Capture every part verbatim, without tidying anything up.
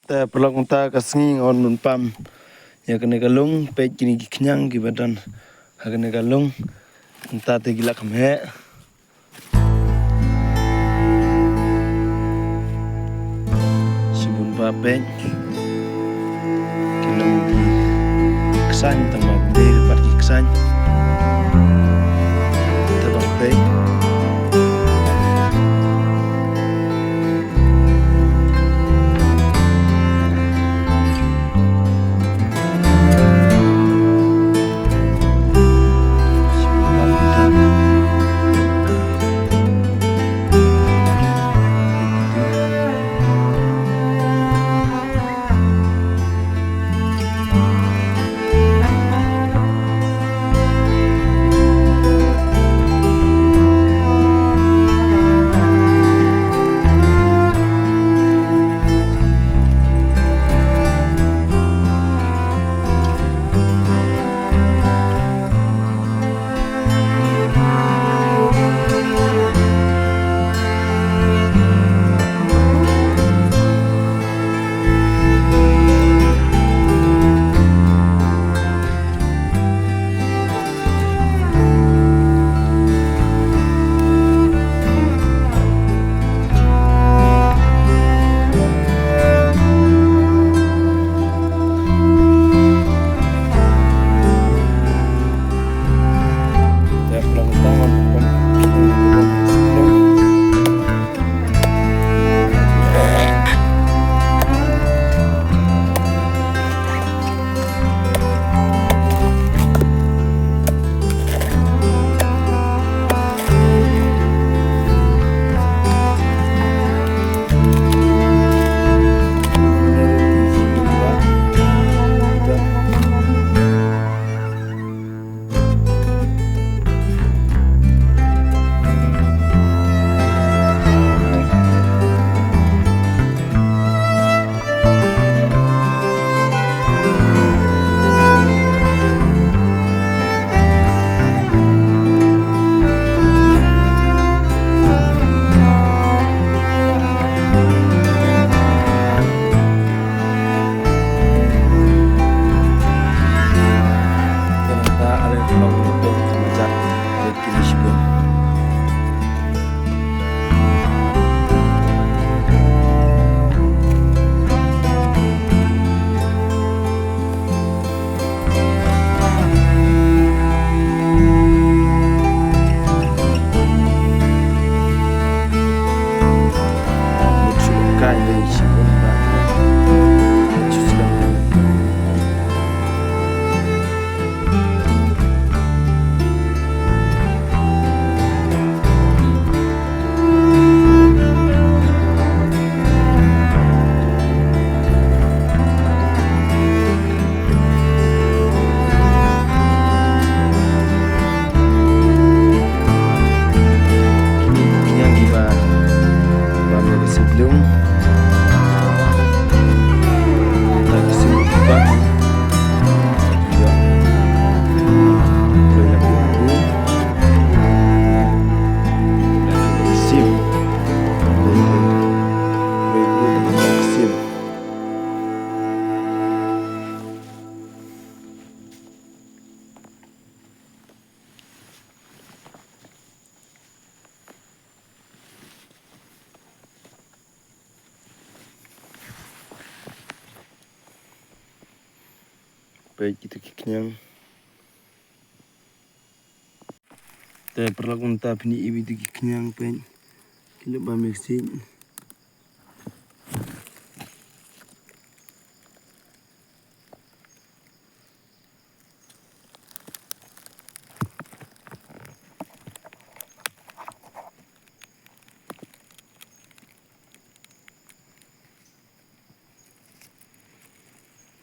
Te paralok, mynta ka sngi nga wan ban pam ïa kane ka lung, peit kine ki khñiang kiba don ha kane ka lung. Mynta te ki la kham heh. Shibun ba peit. Ki long ki ksain tang ba ki pat ki ksain. Te ba peit. Peit kita ki khñiang. Te paralok, mynta phin ïohi ïa kita ki khñiang, peit. Ki la bam ïa ka siej.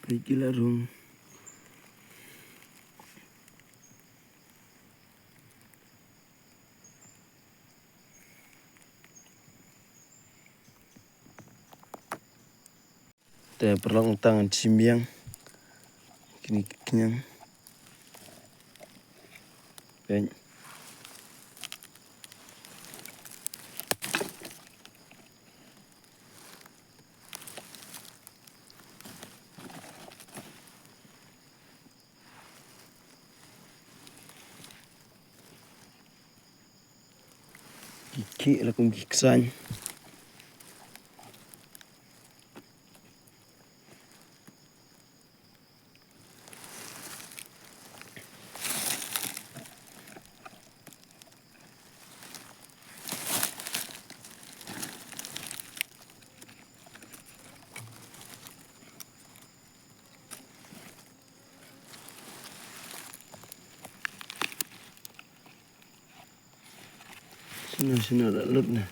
Peit ki la rung. Te paralok, ngan tang shim biang kine ki khñiang. Peit. Ki la kum ki ksaiñ. Shano shano la lut ne.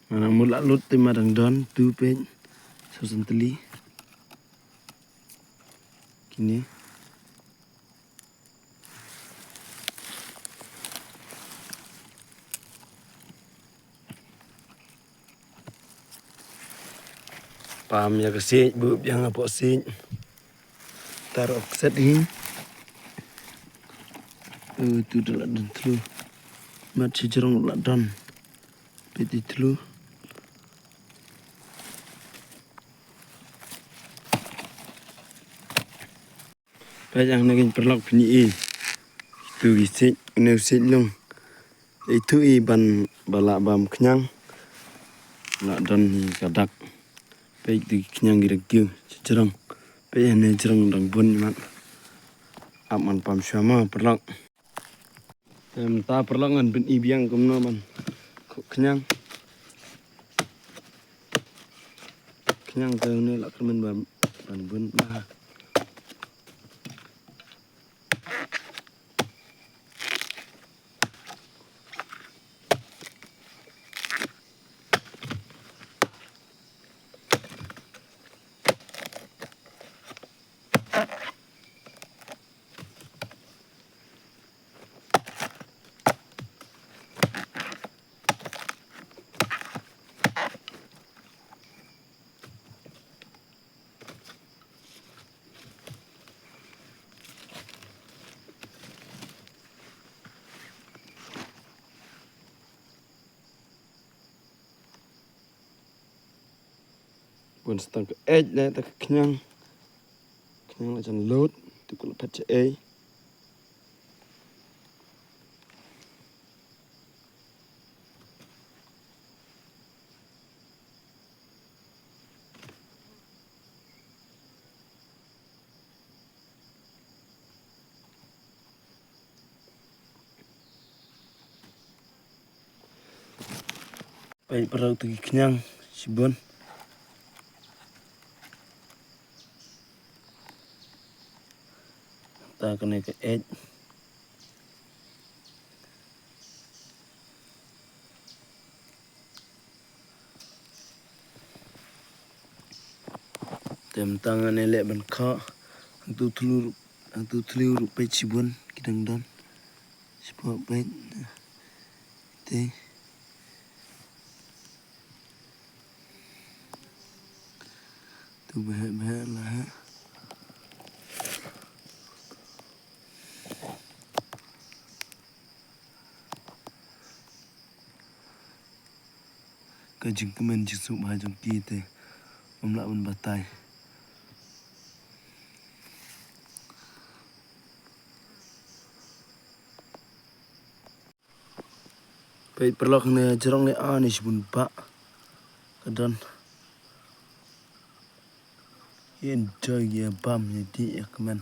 Nga nang mut la lut te ma dang don tu peit. Sa san tylli. Kine. Pam ïa ka siej, buh biang hapoh siej. Tar ok set hi. Uh, tu da la don thlu. Mat shi jrong la don. Peit i thlu. Peit hangne ki paralok phin ïohi. Tu ki siej, une u siej lung. Itu i ban ba lah bam khñiang. Lah don hi ka dak. Peit tu ki khñiang ki dang kiew, jrong. Peit hangne jrong dang bun mat. Ap ngan pam shuwa mo paralok. Te mynta paralok ngan pyni biang kumno ban khuh khñiang. Khñiang te une la kyrmen ban, ban bun bha. Bun sa tang ka eit ne, tang ka khñiang. Khñiang la jan lut, tu ka la phet sha ei. Peit paralok, tu ki khñiang shibun. Ta kane ka eit. Te mynta ngan leh ban kha. Hangtu thlu, hangtu thlu ruh peit shibun ki dang don. Shibun peit. Te. Tu bha bha la ha. Ka jingkmen jingsuk bha jong ki te ym lah ban batai. Peit paralok, ne jrong ne a ne shibun ba ka don. Ïa enjoy ïa bam ïa dih ïa kmen.